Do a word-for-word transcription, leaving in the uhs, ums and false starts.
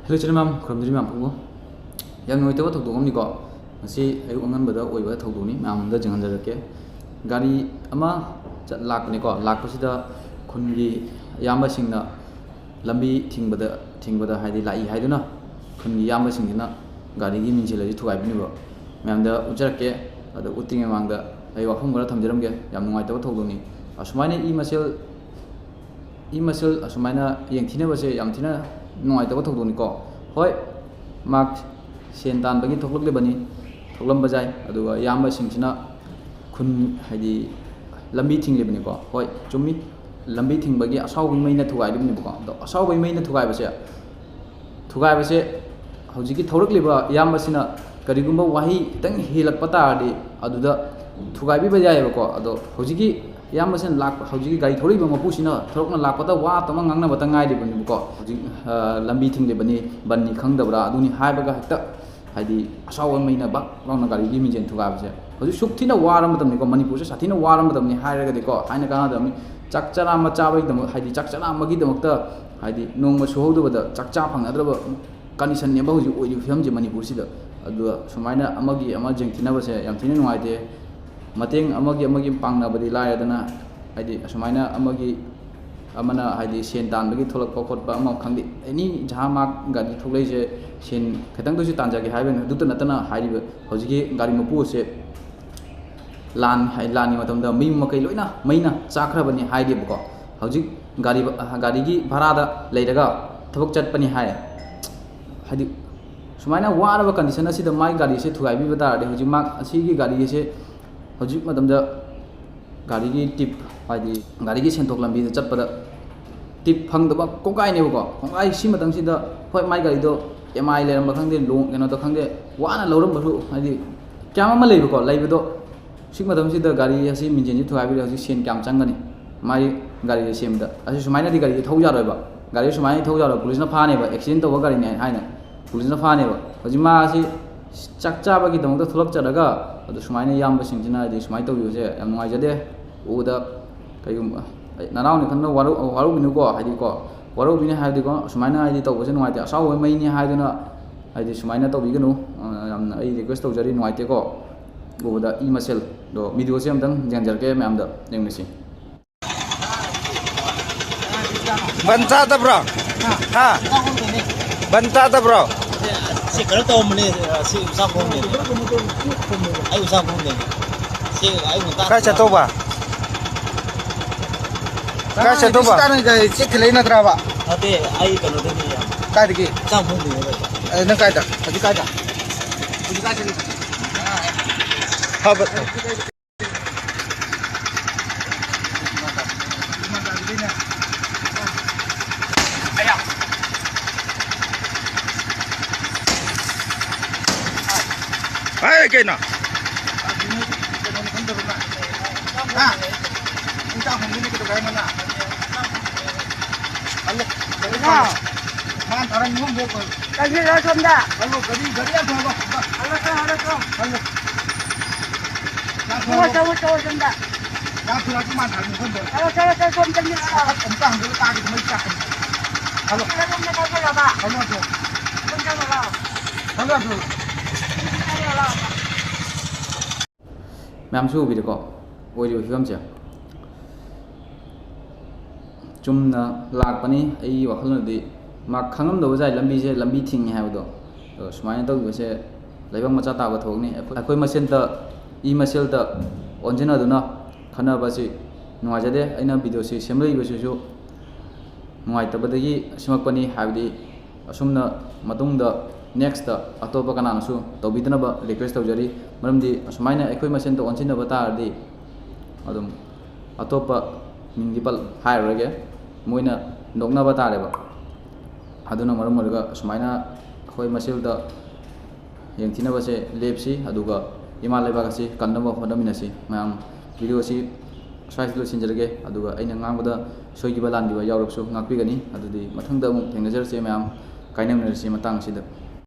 Hello ꯏꯆꯤꯜ ꯏꯅꯥꯎ, ꯈꯨꯔꯨꯝꯖꯔꯤ ꯃꯌꯥꯝ ꯄꯨꯝꯕ꯫ ꯌꯥꯝ ꯅꯨꯡꯉꯥꯏꯇꯕ ꯊꯧꯗꯣꯛ ꯑꯃꯅꯤꯀꯣ꯫ ꯉꯁꯤ ꯑꯌꯨꯛ ꯑꯉꯟꯕꯗ ꯑꯣꯏꯕ ꯊꯧꯗꯣꯛꯅꯤ, ꯃꯌꯥꯝꯗ ꯆꯦꯡꯍꯟꯖꯔꯛꯀꯦ꯫ ꯒꯥꯔꯤ ꯑꯃ ꯆꯠ-, ꯂꯥꯛꯄꯅꯤꯀꯣ꯫ ꯂꯥꯛꯄꯁꯤꯗ ꯈꯨꯟꯒꯤ ꯏꯌꯥꯝꯕꯁꯤꯡꯅ ꯂꯝꯕꯤ ꯊꯤꯡꯕꯗ, ꯊꯤꯡꯕꯗ ꯍꯥꯏꯗꯤ ꯂꯥꯛꯏ ꯍꯥꯏꯗꯨꯅ ꯈꯨꯟꯒꯤ ꯏꯌꯥꯝꯕꯁꯤꯡꯁꯤꯅ ꯒꯥꯔꯤꯒꯤ ꯃꯤꯡꯁꯦꯜ ꯑꯁꯤ ꯊꯨꯒꯥꯏꯕꯤꯅꯦꯕ꯫ ꯃꯌꯥꯝꯗ ꯎꯠꯆꯔꯛꯀꯦ꯫ ꯑꯗꯣ ꯎꯠꯇ꯭ꯔꯤꯉꯩ ꯃꯃꯥꯡꯗ ꯑꯩ ꯋꯥꯐꯝ ꯈꯔ ꯊꯝꯖꯔꯝꯒꯦ꯫ ꯌꯥꯝ ꯅꯨꯡꯉꯥꯏꯇꯕ ꯊꯧꯗꯣꯛꯅꯤ꯫ ꯑꯁꯨꯃꯥꯏꯅ ꯏ ꯃꯁꯦꯜ ꯏ ꯃꯁꯦꯜ ꯑꯁꯨꯃꯥꯏꯅ ꯌꯦꯡꯊꯤꯅꯕꯁꯦ ꯌꯥꯝ ꯊꯤꯅ ꯅꯨꯡꯉꯥꯏꯇꯕ ꯊꯧꯗꯣꯛꯅꯤꯀꯣ꯫ ꯍꯣꯏ, ꯃꯍꯥꯛ ꯁꯦꯟ ꯇꯥꯟꯕꯒꯤ ꯊꯣꯛꯂꯛꯂꯤꯕꯅꯤ, ꯊꯣꯛꯂꯝꯕ ꯌꯥꯏ꯫ ꯑꯗꯨꯒ ꯏꯌꯥꯝꯕꯁꯤꯡꯁꯤꯅ ꯈꯨꯟ, ꯍꯥꯏꯗꯤ, ꯂꯝꯕꯤ ꯊꯤꯡꯂꯤꯕꯅꯤꯀꯣ꯫ ꯍꯣꯏ, ꯆꯨꯝꯃꯤ, ꯂꯝꯕꯤ ꯊꯤꯡꯕꯒꯤ ꯑꯁꯥꯎꯕꯒꯤ ꯃꯩꯅ ꯊꯨꯒꯥꯏꯔꯤꯕꯅꯦꯕꯀꯣ꯫ ꯑꯗꯣ ꯑꯁꯥꯎꯕꯒꯤ ꯃꯩꯅ ꯊꯨꯒꯥꯏꯕꯁꯦ, ꯊꯨꯒꯥꯏꯕꯁꯦ ꯍꯧꯖꯤꯛꯀꯤ ꯊꯧꯔꯛꯂꯤꯕ ꯏꯌꯥꯝꯕꯁꯤꯅ ꯀꯔꯤꯒꯨꯝꯕ ꯋꯥꯍꯩ ꯈꯤꯇꯪ ꯍꯦꯜꯂꯛꯄ ꯇꯥꯔꯗꯤ ꯑꯗꯨꯗ ꯊꯨꯒꯥꯏꯕꯤꯕ ꯌꯥꯏꯑꯕꯀꯣ꯫ ꯑꯗꯣ ꯍꯧꯖꯤꯛꯀꯤ ꯏꯌꯥꯝꯕꯁꯤꯅ ꯂꯥꯛꯄ, ꯍꯧꯖꯤꯛꯀꯤ ꯒꯥꯔꯤ ꯊꯧꯔꯛꯏꯕ ꯃꯄꯨꯁꯤꯅ ꯊꯧꯔꯛꯅ ꯂꯥꯛꯄꯗ ꯋꯥ ꯑꯃ ꯉꯥꯡꯅꯕꯇ ꯉꯥꯏꯔꯤꯕꯅꯦꯕꯀꯣ꯫ ꯍꯧꯖꯤꯛ, ꯑ, ꯂꯝꯕꯤ ꯊꯤꯡꯂꯤꯕꯅꯤ, ꯕꯟꯅꯤ ꯈꯪꯗꯕ꯭ꯔꯥ, ꯑꯗꯨꯅꯤ ꯍꯥꯏꯕꯒ ꯍꯦꯛꯇ, ꯍꯥꯏꯗꯤ, ꯑꯁꯥꯎꯕ ꯃꯩꯅ ꯕꯛ ꯂꯥꯎꯅ ꯒꯥꯔꯤꯒꯤ ꯃꯤꯡꯖꯦꯜ ꯊꯨꯒꯥꯏꯕꯁꯦ꯫ ꯍꯧꯖꯤꯛ ꯁꯨꯛ ꯊꯤꯅ ꯋꯥꯔ ꯃꯇꯝꯅꯤꯀꯣ, ꯃꯅꯤꯄꯨꯔꯁꯦ ꯁꯥꯊꯤꯅ ꯋꯥꯔ ꯃꯇꯝꯅꯤ ꯍꯥꯏꯔꯒꯗꯤꯀꯣ, ꯍꯥꯏꯅ ꯀꯥꯟꯅꯗꯕꯅꯤ꯫ ꯆꯥꯛ ꯆꯔꯥ ꯑꯃ ꯆꯥꯕꯒꯤꯗꯃꯛ, ꯍꯥꯏꯗꯤ, ꯆꯥꯛ ꯆꯔꯥ ꯑꯃꯒꯤꯗꯃꯛꯇ, ꯍꯥꯏꯗꯤ, ꯅꯣꯡꯃ ꯁꯨꯍꯧꯗꯕꯗ ꯆꯥꯛ ꯆꯥ ꯐꯪꯅꯗ꯭ꯔꯕ ꯀꯟꯗꯤꯁꯟꯅꯦꯕ ꯍꯧꯖꯤꯛ ꯑꯣꯏꯔꯤꯕ ꯐꯤꯕꯝꯁꯦ ꯃꯅꯤꯄꯨꯔꯁꯤꯗ꯫ ꯑꯗꯨꯒ ꯁꯨꯃꯥꯏꯅ ꯑꯃꯒꯤ ꯑꯃ ꯌꯦꯡꯊꯤꯅꯕꯁꯦ ꯌꯥꯝ ꯊꯤꯅ ꯅꯨꯡꯉꯥꯏꯇꯦ꯫ ꯃꯇꯦꯡ ꯑꯃꯒꯤ ꯑꯃꯒꯤ ꯄꯥꯡꯅꯕꯗꯤ ꯂꯥꯏꯔꯗꯅ, ꯍꯥꯏꯗꯤ, ꯑꯁꯨꯃꯥꯏꯅ ꯑꯃꯒꯤ ꯑꯃꯅ, ꯍꯥꯏꯗꯤ, ꯁꯦꯟ ꯇꯥꯟꯕꯒꯤ ꯊꯣꯛꯂꯛꯄ ꯈꯣꯠꯄ ꯑꯃ ꯈꯪꯗꯦ, ꯑꯦꯅꯤ ꯖꯍꯥ ꯃꯥꯛ ꯒꯥꯔꯤ ꯊꯣꯛꯂꯛꯏꯁꯦ ꯁꯦꯟ ꯈꯤꯇꯪꯗꯁꯨ ꯇꯥꯟꯖꯒꯦ ꯍꯥꯏꯕꯅꯤ꯫ ꯑꯗꯨꯇ ꯅꯠꯇꯅ, ꯍꯥꯏꯔꯤꯕ ꯍꯧꯖꯤꯛꯀꯤ ꯒꯥꯔꯤ ꯃꯄꯨ ꯑꯁꯦ ꯂꯥꯟ, ꯍꯥꯏ, ꯂꯥꯟꯒꯤ ꯃꯇꯝꯗ ꯃꯌꯨꯝ ꯃꯀꯩ ꯂꯣꯏꯅ ꯃꯩꯅ ꯆꯥꯛꯈ꯭ꯔꯕꯅꯤ ꯍꯥꯏꯔꯤꯕꯀꯣ꯫ ꯍꯧꯖꯤꯛ ꯒꯥꯔꯤ, ꯒꯥꯔꯤꯒꯤ ꯚꯔꯥꯗ ꯂꯩꯔꯒ ꯊꯕꯛ ꯆꯠꯄꯅꯤ ꯍꯥꯏ꯫ ꯍꯥꯏꯗꯤ, ꯁꯨꯃꯥꯏꯅ ꯋꯥꯔꯕ ꯀꯟꯗꯤꯁꯟ ꯑꯁꯤꯗ ꯃꯥꯒꯤ ꯒꯥꯔꯤꯁꯦ ꯊꯨꯒꯥꯏꯕꯤꯕ ꯇꯥꯔꯗꯤ, ꯍꯧꯖꯤꯛ ꯃꯥ ꯑꯁꯤꯒꯤ ꯒꯥꯔꯤꯁꯦ ꯍꯧꯖꯤꯛ ꯃꯇꯝꯗ ꯒꯥꯔꯤꯒꯤ ꯇꯤꯞ, ꯍꯥꯏꯗꯤ, ꯒꯥꯔꯤꯒꯤ ꯁꯦꯟꯊꯣꯛ ꯂꯝꯕꯤꯗ ꯆꯠꯄꯗ ꯇꯤꯞ ꯐꯪꯗꯕ ꯀꯣꯡꯒꯥꯏꯅꯦꯕꯀꯣ꯫ ꯀꯣꯡꯒꯥꯏ ꯁꯤ ꯃꯇꯝꯁꯤꯗ, ꯍꯣꯏ, ꯃꯥꯏ ꯒꯥꯔꯤꯗꯣ ꯏ ꯑꯦꯝ ꯑꯥꯏ ꯂꯩꯔꯝꯕ ꯈꯪꯗꯦ, ꯂꯣꯟ, ꯀꯩꯅꯣꯗ ꯈꯪꯗꯦ, ꯋꯥꯅ ꯂꯧꯔꯝꯕꯁꯨ, ꯍꯥꯏꯗꯤ, ꯀꯌꯥꯝ ꯑꯃ ꯂꯩꯕꯀꯣ꯫ ꯂꯩꯕꯗꯣ ꯁꯤ ꯃꯇꯝꯁꯤꯗ ꯒꯥꯔꯤ ꯑꯁꯤ ꯃꯤꯡꯖꯦꯜꯁꯤ ꯊꯨꯒꯥꯏꯕꯤꯔꯦ, ꯍꯧꯖꯤꯛ ꯁꯦꯟ ꯀꯌꯥꯝ ꯆꯪꯒꯅꯤ? ꯃꯥꯒꯤ ꯒꯥꯔꯤꯁꯦ ꯁꯦꯝꯕꯗ꯫ ꯑꯁꯤ ꯁꯨꯃꯥꯏꯅꯗꯤ ꯒꯥꯔꯤꯁꯦ ꯊꯧ ꯌꯥꯔꯣꯏꯕ꯫ ꯒꯥꯔꯤꯁꯦ ꯁꯨꯃꯥꯏꯅꯗꯤ ꯊꯧ ꯌꯥꯔꯣꯏ, ꯄꯨꯂꯤꯁꯅ ꯐꯥꯅꯦꯕ, ꯑꯦꯛꯁꯤꯗꯦꯟ ꯇꯧꯕ ꯒꯥꯔꯤꯅꯦ ꯍꯥꯏꯅ ꯄꯨꯂꯤꯁꯅ ꯐꯥꯅꯦꯕ꯫ ꯍꯧꯖꯤꯛ ꯃꯥ ꯑꯁꯤ ꯆꯥꯛ ꯆꯥꯕꯒꯤꯗꯃꯛꯇ ꯊꯣꯛꯂꯛꯆꯔꯒ, ꯑꯗꯨ ꯁꯨꯃꯥꯏꯅ ꯏꯌꯥꯝꯕꯁꯤꯡꯁꯤꯅ, ꯍꯥꯏꯗꯤ, ꯁꯨꯃꯥꯏꯅ ꯇꯧꯕꯤꯕꯁꯦ ꯌꯥꯝ ꯅꯨꯡꯉꯥꯏꯖꯗꯦ꯫ ꯎꯕꯗ ꯀꯩꯒꯨꯝꯕ, ꯑꯩ ꯅꯅꯥꯎꯅꯤ ꯈꯟꯅ ꯋꯥꯔꯧ-, ꯋꯥꯔꯧꯕꯤꯅꯨꯀꯣ, ꯍꯥꯏꯗꯤꯀꯣ, ꯋꯥꯔꯧꯕꯤꯅꯤ ꯍꯥꯏꯕꯗꯤꯀꯣ, ꯁꯨꯃꯥꯏꯅ ꯍꯥꯏꯗꯤ ꯇꯧꯕꯁꯦ ꯅꯨꯡꯉꯥꯏꯇꯦ, ꯑꯁꯥꯎꯕ ꯃꯩꯅꯤ ꯍꯥꯏꯗꯨꯅ ꯍꯥꯏꯗꯤ ꯁꯨꯃꯥꯏꯅ ꯇꯧꯕꯤꯒꯅꯨ꯫ ꯑ, ꯌꯥꯝꯅ ꯑꯩ request ꯇꯧꯖꯔꯤ, ꯅꯨꯡꯉꯥꯏꯇꯦꯀꯣ꯫ ꯎꯕꯗ ꯏ ꯃꯁꯦꯜꯗꯣ, video ꯁꯦ ꯑꯝꯇꯪ ꯌꯦꯡꯖꯔꯛꯀꯦ, ꯃꯌꯥꯝꯗ ꯌꯦꯡꯃꯤꯟꯅꯁꯤ꯫ ꯕꯟ ꯆꯥꯗꯕ꯭ꯔꯣ? ꯍꯥ? ꯕꯟ ꯆꯥꯗꯕ꯭ꯔꯣ? ꯁꯤ ꯀꯩꯅꯣ ꯇꯧꯔꯝꯕꯅꯦ, ꯁꯤ ꯎꯆꯥ ꯈꯣꯡꯗꯦꯅꯦ꯫ ꯑꯩ ꯎꯆꯥ ꯈꯣꯡꯗꯦꯅꯦ꯫ ꯁꯤ ꯑꯩ ꯉꯟꯇꯥ ꯀꯥꯏ ꯆꯠꯇꯧꯕ? ꯀꯥꯏ ꯆꯠꯇꯧꯕ? ꯆꯦꯛ ꯊꯤꯜꯂꯛꯏ ꯅꯠꯇ꯭ꯔꯕ? ꯅꯠꯇꯦ, ꯑꯩ ꯀꯩꯅꯣꯗꯒꯤ꯫ ꯀꯥꯏꯗꯒꯤ? ꯎꯆꯥ ꯈꯣꯡꯗꯦꯅꯦ꯫ ꯑꯦ, ꯅꯪ ꯀꯥꯏꯗ? ꯍꯧꯖꯤꯛ ꯀꯥꯏꯗ? ꯍꯧꯖꯤꯛ ꯀꯥꯏ ꯆꯠꯂꯤꯕ? ꯐꯕ꯫ ꯍꯥꯏ ꯀꯩꯅꯣ? ꯍꯥ? ꯏꯟꯁꯥꯡ ꯊꯣꯡꯗꯣꯏꯅꯦ ꯀꯩꯗꯧꯒꯦ ꯍꯥꯏꯅꯣ ꯅꯪ? ꯍꯜꯂꯣ꯫ ꯀꯩꯅꯣ? ꯃꯥꯅ ꯊꯥꯔꯛꯏ ꯃꯤꯉꯣꯟꯗ ꯀꯣꯏ꯫ ꯆꯪꯁꯤꯜꯂꯣ ꯁꯣꯝꯗ꯫ ꯍꯜꯂꯣ, ꯒꯥꯔꯤ, ꯒꯥꯔꯤ ꯌꯥꯝ ꯊꯧꯍꯜꯂꯣ꯫ ꯍꯜꯂꯣ, ꯆꯪꯉꯣ, ꯍꯜꯂꯣ, ꯆꯪꯉꯣ꯫ ꯍꯜꯂꯣ꯫ ꯆꯪꯉꯣ, ꯆꯪꯉꯣ, ꯆꯪꯉꯣ ꯁꯣꯝꯗ꯫ ꯌꯥꯝ ꯊꯨꯔꯛꯑꯗꯤ ꯃꯥꯅ ꯊꯥꯔꯛꯏ ꯃꯤꯉꯣꯟꯗ꯫ ꯍꯜꯂꯣ, ꯆꯪꯉꯣ, ꯆꯪꯉꯣ, ꯁꯣꯝ ꯆꯪꯁꯤꯜꯂꯣ꯫ ꯑꯝꯇ ꯍꯪꯕꯗ ꯇꯥꯒꯦ, ꯃꯩ ꯆꯥꯛꯀꯅꯤ꯫ ꯍꯜꯂꯣ꯫ ꯁꯣꯝꯗ ꯆꯪꯁꯤꯜꯂꯣꯕ꯫ ꯍꯜꯂꯣ, ꯑꯗꯣ꯫ ꯁꯣꯝ ꯆꯪꯁꯤꯜꯂꯣ꯫ ꯍꯜꯂꯣ, ꯑꯗꯣ꯫ ꯁꯣꯝ ꯆꯪꯁꯤꯜꯂꯣ꯫ ꯃꯌꯥꯝꯁꯨ ꯎꯕꯤꯔꯦꯀꯣ ꯑꯣꯏꯔꯤꯕ ꯐꯤꯕꯝꯁꯦ꯫ ꯆꯨꯝꯅ ꯂꯥꯛꯄꯅꯤ, ꯑꯩꯒꯤ ꯋꯥꯈꯜꯂꯣꯟꯗꯗꯤ ꯃꯥ ꯈꯪꯉꯝꯗꯕꯁꯨ ꯌꯥꯏ ꯂꯝꯕꯤꯁꯦ, ꯂꯝꯕꯤ ꯊꯤꯡꯉꯦ ꯍꯥꯏꯕꯗꯣ꯫ ꯑꯗꯣ ꯁꯨꯃꯥꯏꯅ ꯇꯧꯈꯤꯕꯁꯦ ꯂꯩꯕꯥꯛ ꯃꯆꯥ ꯇꯥꯕ ꯊꯕꯛꯅꯤ꯫ ꯑꯩꯈꯣꯏ, ꯑꯩꯈꯣꯏ ꯃꯁꯦꯟꯇ, ꯏ ꯃꯁꯦꯜꯗ ꯑꯣꯟꯁꯤꯟꯅꯗꯨꯅ ꯈꯟꯅꯕ ꯑꯁꯤ ꯅꯨꯡꯉꯥꯏꯖꯗꯦ꯫ ꯑꯩꯅ video ꯁꯤ ꯁꯦꯝꯂꯛꯏꯕꯁꯤꯁꯨ ꯅꯨꯡꯉꯥꯏꯇꯕꯗꯒꯤ ꯁꯦꯝꯃꯛꯄꯅꯤ꯫ ꯍꯥꯏꯕꯗꯤ ꯑꯁꯨꯝꯅ ꯃꯇꯨꯡꯗ next ꯑꯇꯣꯞꯄ ꯀꯅꯥꯅꯁꯨ ꯇꯧꯕꯤꯗꯅꯕ request ꯇꯧꯖꯔꯤ꯫ ꯃꯔꯝꯗꯤ ꯑꯁꯨꯃꯥꯏꯅ ꯑꯩꯈꯣꯏ ꯃꯁꯦꯟꯇ ꯑꯣꯟꯁꯤꯟꯅꯕ ꯇꯥꯔꯗꯤ ꯑꯗꯨꯝ ꯑꯇꯣꯞꯄ ꯃꯤꯡꯗꯤ ꯄꯜ-, ꯍꯥꯏꯔꯔꯣꯏꯒꯦ, ꯃꯣꯏꯅ ꯅꯣꯛꯅꯕ ꯇꯥꯔꯦꯕ꯫ ꯑꯗꯨꯅ ꯃꯔꯝ ꯑꯣꯏꯔꯒ ꯑꯁꯨꯃꯥꯏꯅ ꯑꯩꯈꯣꯏ ꯃꯁꯦꯜꯗ ꯌꯦꯡꯊꯤꯅꯕꯁꯦ ꯂꯦꯞꯁꯤ, ꯑꯗꯨꯒ ꯏꯃꯥ ꯂꯩꯕꯥꯛ ꯑꯁꯤ ꯀꯟꯅꯕ ꯍꯣꯠꯅꯃꯤꯟꯅꯁꯤ꯫ ꯃꯌꯥꯝ, video ꯑꯁꯤ ꯁ꯭ꯋꯥꯏꯁꯤꯗ ꯂꯣꯏꯁꯤꯟꯖꯔꯒꯦ, ꯑꯗꯨꯒ ꯑꯩꯅ ꯉꯥꯡꯕꯗ ꯁꯣꯏꯈꯤꯕ ꯂꯥꯟꯈꯤꯕ ꯌꯥꯎꯔꯕꯁꯨ ꯉꯥꯛꯄꯤꯒꯅꯤ꯫ ꯑꯗꯨꯗꯤ ꯃꯊꯪꯗ ꯑꯃꯨꯛ ꯊꯦꯡꯅꯖꯔꯁꯤ ꯃꯌꯥꯝ, ꯀꯥꯏꯅꯃꯤꯟꯅꯔꯁꯤ ꯃꯇꯥꯡ ꯑꯁꯤꯗ꯫